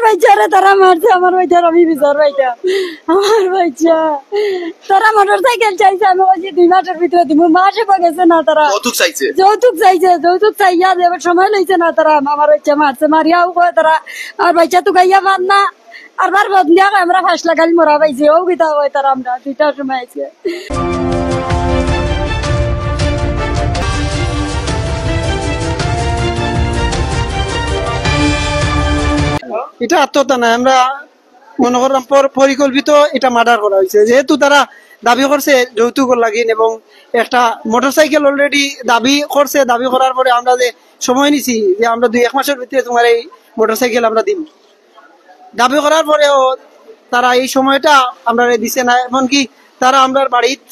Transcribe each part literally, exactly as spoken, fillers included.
বাচ্চারে তারা মারছে, আমার বাচ্চার আমি বিচার পাইতাম। আমার বাচ্চা, তারা মোটরসাইকেল চাইছে, আমি কইছি দুই মাসের ভিতরে দিমু, মাসে পা গেছে না তারা। যৌতুক চাইছে? যৌতুক চাইছে, যৌতুক চাইয়া যে এবার সময় লইছে না তারা, আমার বাচ্চা মারছে, মারিয়াও কয় তারা, আর বাচ্চা তো গাইয়া পার না, আর বার বদলিয়া কয় আমরা ফাঁস লাগাইল মরা পাইছি, ও কিতা কয় তারা, আমরা দুইটার সময় আইছে। এটা আত্মহত্যা না, আমরা মনে করলাম পর-, পরিকল্পিত এটা মার্ডার করা হয়েছে, যেহেতু তারা দাবি করছে যৌতুক লাগিন এবং একটা মোটরসাইকেল অলরেডি দাবি করছে, দাবি করার পরে আমরা যে সময় নিছি যে আমরা দুই এক মাসের ভিতরে তোমার এই মোটরসাইকেল আমরা দিব, দাবি করার পরেও তারা এই সময়টা আমরা দিছে না। এমনকি তারা আমরার বাড়িত,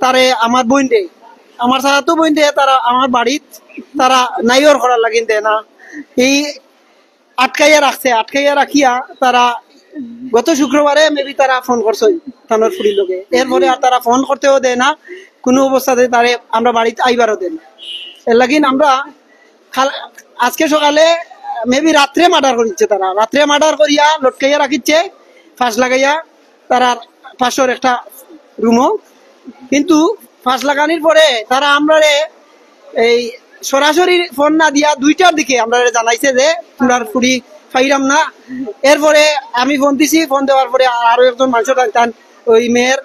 তারে আমার বোনরে, আমার চাচাতো বোনরে তারা আমার বাড়িত তারা নাইওর করার লাগিন দেয় না। এই আটকাইয়া রাখছে, আটকাইয়া রাখিয়া তারা গত শুক্রবারে মেবি তারা ফোন করছে তানোর ফুড়ির লগে, এরপরে আর তারা ফোন করতেও দেয় না, কোনো অবস্থাতে তারে আমরা বাড়িত আইবারও দেয় না। এর লাগিন আমরা কাল, আজকে সকালে মেবি রাত্রে মার্ডার করিচ্ছে তারা, রাত্রে মার্ডার করিয়া লটকাইয়া রাখিচ্ছে ফাঁস লাগাইয়া তারা পাঁচশোর একটা রুমও। কিন্তু ফাঁস লাগানির পরে তারা আমরারে এই সরাসরি ফোন না দিয়া দুইটার দিকে আমরারে জানাইছে যে তোমরার ফুড়ি পাইরাম না। এরপরে আমি ফোন দিছি, ফোন দেওয়ার পরে আরো একজন মানুষ টানতাম ওই মেয়ের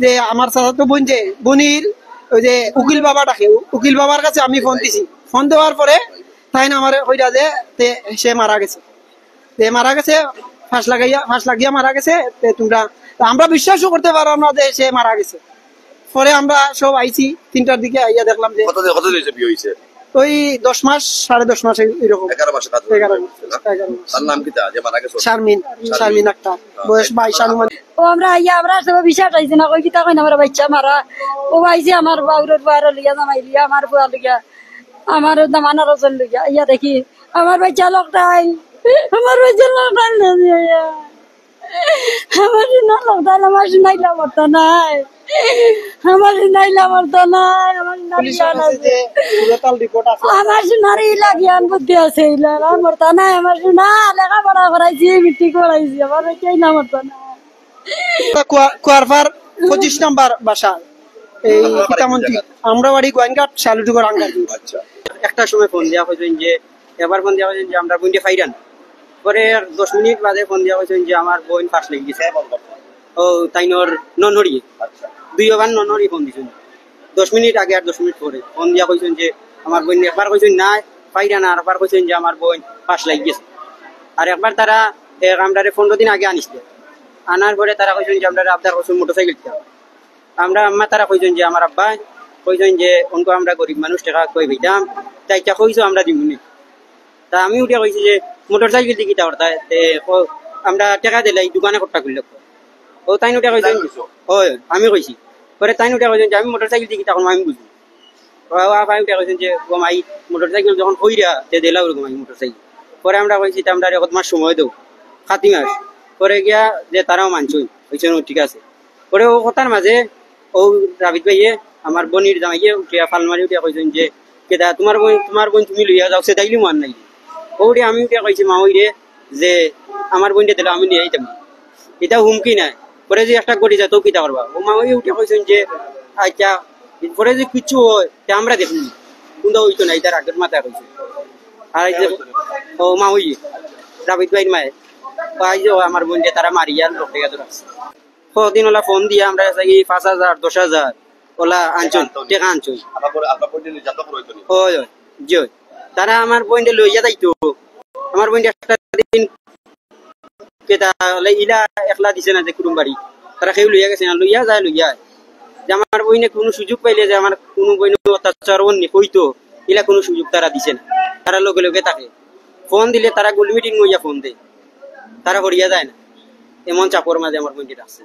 যে আমার চাচাতো বোন যে বনির ওই যে উকিল বাবা ডাকে, উ-, উকিল বাবার কাছে আমি ফোন দিছি। ফোন দেওয়ার পরে তাইন আমারে কইরা যে তে সে মারা গেছে, তে মারা গেছে, ফাঁস লাগাইয়া, ফাঁস লাগিয়া মারা গেছে। তে তোমরা, তা আমরা বিশ্বাসও করতে পারলাম না যে সে মারা গেছে। পরে আমরা সব আইছি তিনটার দিকে, আইয়া দেখলাম যে কত কত দিন হইছে বিয়ে হইছে? ওই দশ মাস, সাড়ে দশ মাস এই-, এরকম। এগারো মাসে কাজ এগারো হইছে মাস, না? এগারো মাস। তার নাম কিতা যে মারা গেছে? শারমিন, শারমিন। শারমিন আক্তার, হ্যাঁ। বয়স বাইশ আনুমানিক। ও আমরা আইয়া, আমরা সব বিষয় চাইছি না, কই কিতা কই না, আমার বাচ্চা মারা। ও আইছে আমার বাউরর বারো লিয়া, জামাই লিয়া, আমার ফুয়া লিয়া, আমার দামানার ওজন লিয়া, ইয়া দেখি আমার বাচ্চা লোকটাই, আমার বাচ্চা লোকটাই না দিয়া। আমার সোনা লোকটাই, আমার সোনাইলা মরতা নাই। আমার সোনাইলা মরতা নাই, আমার সোনার পুলিশ ইয়া আছে নাই। যে সুরতাল রিপোর্ট আছে। আমার সোনার ইলা জ্ঞান বুদ্ধি আছে, ইলা আর মরতা নাই। আমার সোনা লেখাপড়া করাইছি, মেট্রিক পড়াইছি, আমার বাচ্চাই না মরতা নাই। কুয়া-, কুয়ারপার পঁচিশ নাম্বার বাসা। এই আপনার বাড়ি কোন কিতামন্ত্রী, জায়গায়? আমরা বাড়ি গোয়াইনঘাট, শালুটুকর আঙ্গার। আচ্ছা। একটার সময় ফোন দিয়া কইছেন যে, একবার ফোন দিয়া কইছেন যে, "আমরা বোনটা পাইরাম।" পরে আর দশ মিনিট বাদে ফোন দিয়া কইছেন যে, "আমার বোন ফাঁস লাগি গেছে।" কে ফোন করছে? ও, তাইনর ননরি। আচ্ছা। দুইবার ননরি ফোন দিছেন। দশ মিনিট আগে আর দশ মিনিট পরে ফোন দিয়া কইছেন যে, "আমার বোন", একবার কইছেন, "না, পাইরাম না", আর একবার কইছেন যে, "আমার বোন ফাঁস লাগি গেছে।" আর একবার তারা, এ, আমরারে পনেরো দিন আগে আনিছিল। আনার পরে তারা কইছেন যে, "আমরারে আবদার করছেন মোটরসাইকেল দিতাম।" আমরা আম্মা তারা কইছেন যে, "আমার আব্বা কইছেন যে, অনকু আমরা গরিব মানুষ, টেকা কই পাইতাম, তাই ইটা কইছো আমরা দিমুনে।" তা আমি উঠিয়া কইছি যে, "মোটরসাইকেল দি কিতা করতা? তে ক-, আমরা টেকা দিলাই, দোকানে কট্টা করলে।" ও তাইন উঠিয়া কইছেন, তাই কইছো? "ওই, আমি কইছি।" পরে তাইন উঠিয়া কইছেন যে, "আমি মোটরসাইকেল দি কিতা করবো, আমি বুঝি।" ও আব্বা উঠিয়া কইছেন যে, "ও মাই, মোটরসাইকেল যখন কইরা, তে দিলাও রে গো মাই মোটরসাইকেল।" পরে আমরা কইছি, "তা আমরারে এক মাস সময় দেও, খাতি মাস।" পরে গিয়া যে তারাও মানছইন, কইছেন, "ও ঠিক আছে।" পরে ও কথার মাঝে ও রাবিদ ভাইয়ে, আমার বনির জামাইয়ে উঠিয়া ফাল মারি উঠিয়া কইছেন যে, "কেদা, তোমার বইন, তোমার বইন তুমি লইয়া যাও, সে দাইলি মান নাই।" ও উঠিয়া আমি উঠিয়া কইছি, "মা ওই রে, যে আমার বইনটা দিলে আমি নিয়ে আইতাম।" এটা হুমকি নাই। পরে যে একটা ঘটি যায়, তো কিতা করবা? ও মা ওই উঠিয়া কইছেন যে, "আচ্ছা, পরে যে কিচ্ছু হয়, তে আমরা দেখুন।" কোনটা হইতো না, এটার আগের মাথায় কইছে। আর এই যে, ও মা ওই, রাবিদ ভাইর মায়ে, ও এই যে ও আমার বইনটা তারা মারিয়া লোক টেকা ধরে আছে। কদিন ওলা ফোন দিয়া আমরা গেছে কি পাঁচ হাজার, দশ হাজার ওলা আনছইন, টেকা আনছইন। আপনার পরে, আপনার পরে নির্যাতন করা হইতো নি? ওই, ওই, জি ওই। তারা আমার বইনটা লইয়া যাইতো। আমার বইনটা একটা দিন কেতা হলে ইলা একলা দিছে না যে কুটুম বাড়ি। তারা কেউ লইয়া গেছে না, লইয়া যায়, লইয়া যায়। যে আমার বইনে কোনো সুযোগ পাইলে যে আমার কোনো বইনে অত্যাচার অন্যায় কইতো, ইলা কোনো সুযোগ তারা দিছে না। তারা লগে লগে থাকে। ফোন দিলে তারা গোল মিটিং হইয়া ফোন দেয়। তারা হরিয়া যায় না। এমন চাপর মাঝে আমার বইনটা আছে।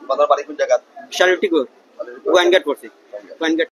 বাজার বাড়ি কোন জায়গা? শালুটিগো, গোয়াইনঘাট পড়ছে। গোয়াইনঘাট।